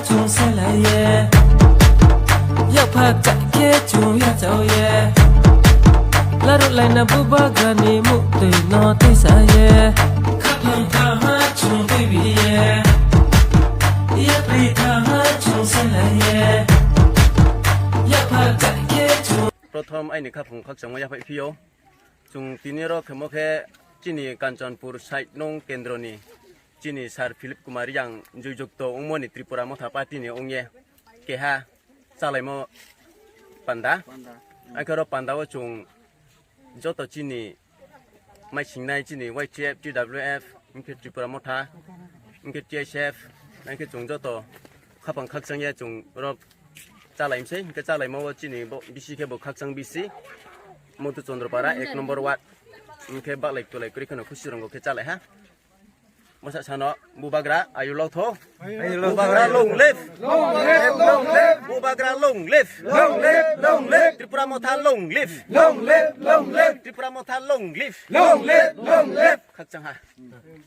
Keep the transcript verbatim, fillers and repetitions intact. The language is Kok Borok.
Chung selaiye, yaphak chakhe chung yachaoye. Laruk laina bubagrani muktwi no twisaye. Khapang thama chung twibiye, yapri thama chung selaiye, yaphak chakhe chung. Prothom aini khapang khakchangma yaphai phio. Chwng tini oro khemo khe chini Kanchanpur side nung kendroni chini Sir Philip Kumar Yang jujukto wngmani Tripura Motha Party ni wngye keha chalaimo panda. Panda. Angkhe oro panda o chwng joto chini mai singnai chini Y T F, T W F, angkhe Tripura Motha, angkhe T S F, angkhe chwng joto khapang khakchangya chwng oro chalaimsai, hingke chalaima o chini bo bisi khe bo khakchang bisi, Mutu Chandra Para, ek number ward, hingke baklai tulai kwrwi kheno khusi rongo khe chalai ha. Masa sano, bubagra, ayu lotho. Ayu lotho. Bubagra long live. Long live, long live. Bubagra long live. Long live, long live. Tripura Motha long live. Long live, long live. Tripura Motha long live. Long live, long live. Khakchang ha.